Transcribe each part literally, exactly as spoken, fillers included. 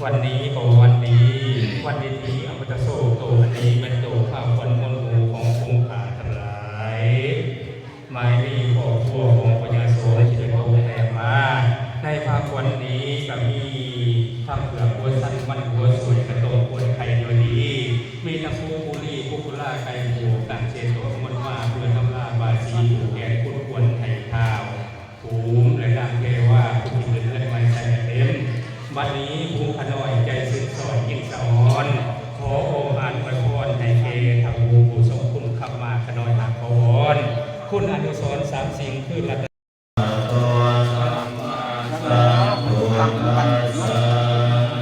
วันนี้ก็วันดี วันดีๆ อมตะโสโต อันนี้แม่นโตข้าขวัญมนต์หมู่ของคงคาทั้งหลาย หมายนี้ครอบครัวของพญาโสที่ได้พบแห่มา ในภาควันนี้ก็มีทั้งเผือกหัวสั้นมันหัวสวยกระต้มกวนไข่โดยดี มีทั้งผู้บุรีผู้บุราไก่ผูกต่างเชนตัวมนต์มาเพื่อทำลาบาสีผูกแขนกุดควนไข่ข้าว ภูมิและนางเทวาผู้ที่เกิดเลือดใหม่ใส่เต็ม บัดนี้ภูขน้อยใจซึ่งสอนยิ่งสะออน ขอโอหารอวยพรให้แก่ทางภูผู้ทรงคุณขับมาขน้อยหักขอวอน คุณอนุสรณ์สามสิ่งคือรัตน โตสัมมาสัมพุทธัสสะ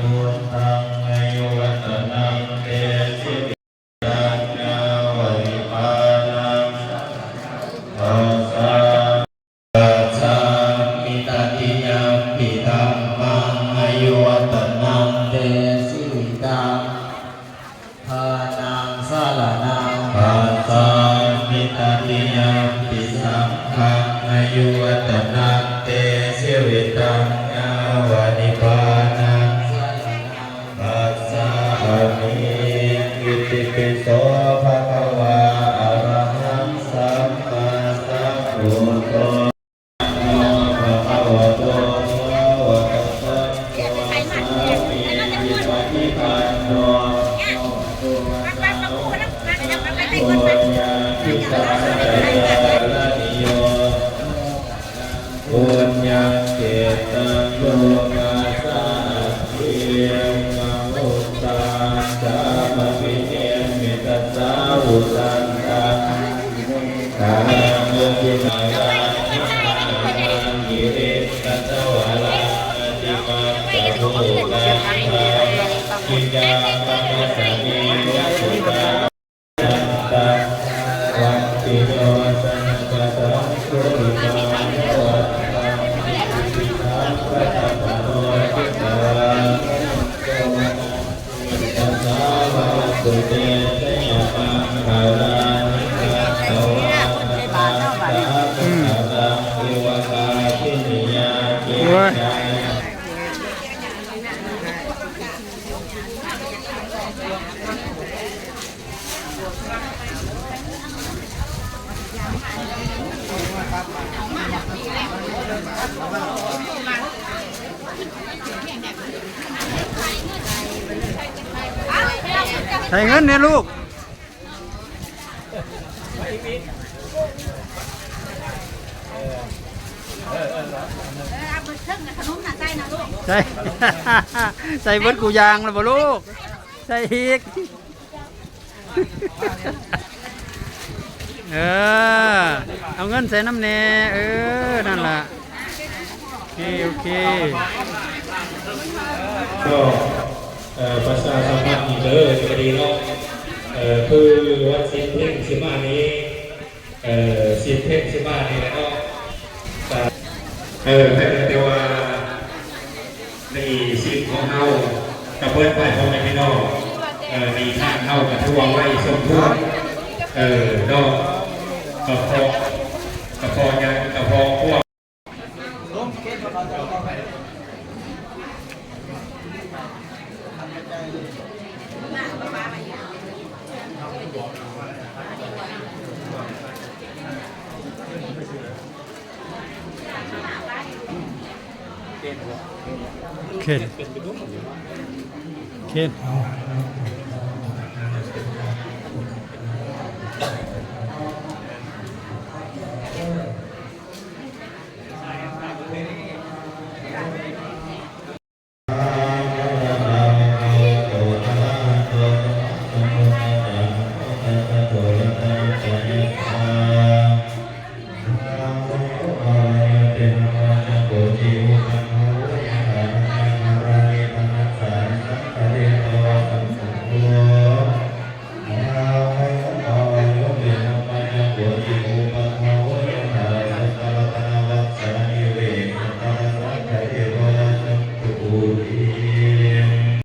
พุทธังอายุวัฒนังเตสิริ Itipi so bhagavā arahaṃ sammāsambuddho. Bhagavato bhagavato sāmīcipaṭipanno. Puññakkhettaṃ lokassāti. Mahuttānaṃ sabbapiṇehitasāvudhantaṃ, meghalaṃ uditaghorasasenamāraṃ, girigajavalāhadiṃ gajavaraṃ, atimattabhūtaṃ, gajāpaghaṃ samiṃใส่เงินเนี่ยลูก ใส่ ใส่เบิดกูยางแล้วบ่ลูก ใส่อีก เออ เอาเงินใส่น้ำแน่ เออ นั่นล่ะ โอเค โอเค ก็ เอ่อ ประชาสัมพันธ์อีกเด้อ จะดีเนาะ เอ่อ คือวันศิลป์เพ็งสิมานี้ เอ่อ ศิลป์เพ็งสิมานี้แหละเนาะ เออ แต่ แต่ว่า นี่สิทธิ์ของเฮา กะเบิดไปพ่อแม่พี่น้อง เอ่อ นี่ทางเฮากะถือว่าไวสมควร เออ เนาะ กะเพาะ กะเพาะหยัง กะเพาะพวก เคน เคน เอา Thank you.